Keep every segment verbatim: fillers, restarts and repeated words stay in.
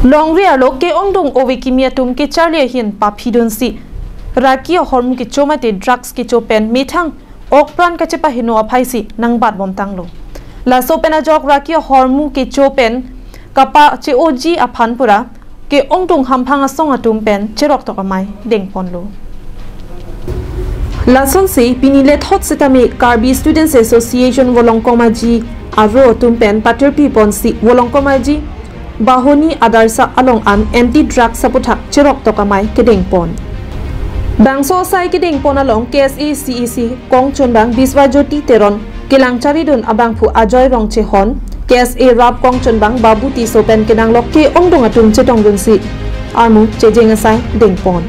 Longri arlo ke-ongdung ove kimi atum kecharli ahin paphidunsi raki ahormu kecho mate drugs kecho pen methang okpran kachepaheno aphaisi nangbatbomtanglo. Laso pen ajok raki ahormu kecho pen kapache-oji aphan pura ke-ongdung hamphang asong atum pen cheroktok amei dengponlo. Lasonsi pini lethot setame Karbi Students Association Volongkom Aji aro atum pen patirpi ponsi Volongkom Aji Bahoni Adarsha along an anti drugs aputhak cheroktok amei kedengpon. Bangso asai kedengpon along K S A C E C kongchunbang Biswajyoti Teron kelangcharidun abangphu Ajoy Rongchehon, K S A rap kongchunbang Babu Tisso pen kenanglok ke-ongdung atum chetongdunsi armu chejeng asai dengpon.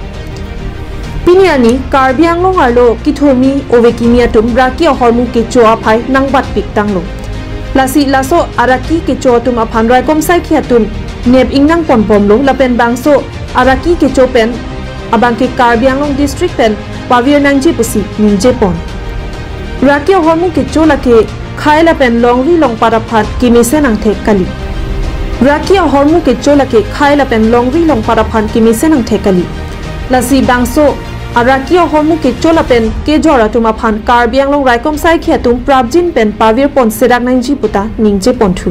Pini arni Karbi Anglong arlo kithurmi ove kimi atum raki ahormu kecho aphai nangbatpiktanglo. Lasi laso araki kecho atum aphan raikom saikhi atum nep-ingnang ponbomlo lapen bangso araki kecho pen abangke Karbi Anglong district pen pavir nangji pusi ningjepon. Raki ahormu kecho lake khai lapen longri longpat aphan kemesen angthek kali. Raki ahormu kecho lake khai lapen longri longpat aphan kemesen angthek kali. Lasi bangso araki ahormu kecho lapen kejor atum aphan Karbi Anglong raikom saikhi atum prapjin pen pavirpon sedak nangji puta ningjeponthu.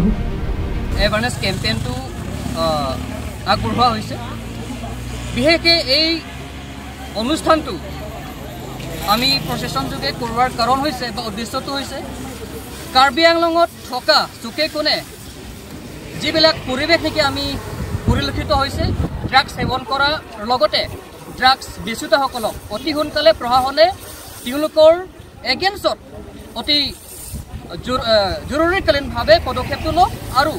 Awareness কেম্পেইনটো আহ, আগবঢ়োৱা হৈছে। বিশেষকৈ এই অনুষ্ঠানটো আমি প্ৰচেছন যোগে কৰোৱাৰ কাৰণ হৈছে বা উদ্দেশ্যটো হৈছে কাৰ্বি আংলঙত থকা চুকে কোণে যিবিলাক পৰিৱেশ নেকি আমি পৰিলক্ষিত হৈছে ড্ৰাগছ সেৱন কৰাৰ লগতে ড্ৰাগছ বেচোঁতাসকলক অতি সোনকালে প্ৰশাসনে তেওঁলোকৰ এগেইনষ্টত অতি জৰু- আহ, জৰুৰীকালীনভাৱে পদক্ষেপটো লওক আৰু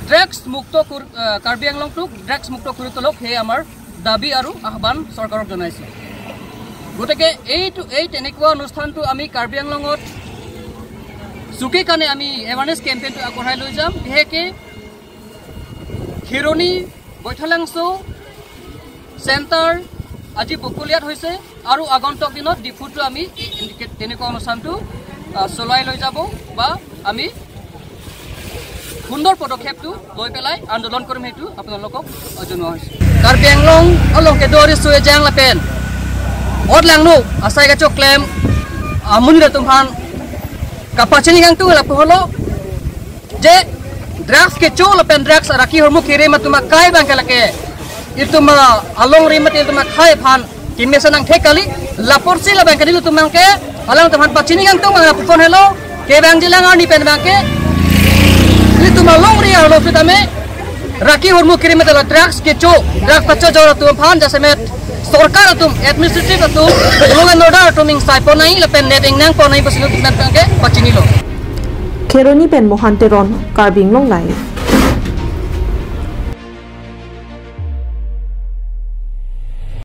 ড্ৰাগছ মুক্ত কৰ- আহ, কাৰ্বি আংলংটোক ড্ৰাগছ মুক্ত কৰি তোলক, সেয়ে আমাৰ দাবী আৰু আহ্বান চৰকাৰক জনাইছোঁ। গতিকে এইটো এই তেনেকুৱা অনুষ্ঠানটো আমি কাৰ্বি আংলঙত চুকে কোণে আমি এৱাৰনেছ কেম্পেইনটো আগবঢ়াই লৈ যাম। বিশেষকৈ খেৰণি, বৈঠালাংচ' চেণ্টাৰ, আজি বকলিয়াত হৈছে আৰু আগন্তুক দিনত ডিফুতো আমি এই এনেকে- তেনেকুৱা অনুষ্ঠানটো আহ, চলাই লৈ যাব বা আমি সুন্দৰ পদক্ষেপটো লৈ পেলাই আন্দোলন কৰিম, সেইটো আপোনালোকক আহ, জনোৱা হৈছে। Karbi Anglong along kedo riso ejang lapen ot langno asai kachoklem amonit atum aphan kapachini kangtung lapu holo je drugs kecho lapen drugs araki hormu kere atum akai abangke lake itum alongri mate itum akhai aphan kemesen angthek kali. Lapusi labangke nelitum abangke alangtum aphan pachini kangtung abang pukon helo. Kevangjilang arni pen abangke nelitum alongri arlo sitame raki hormu kere mate la drugs kecho, drugs kachojor atum aphan jasemet sorkar atum, administrative atum, law and order atum ingsaipon nangji lapen nep-ingnangpon nangji pusi nelitum abangke pachinilo. Kheroni pen Mohan Teron, Karbi Anglong Live.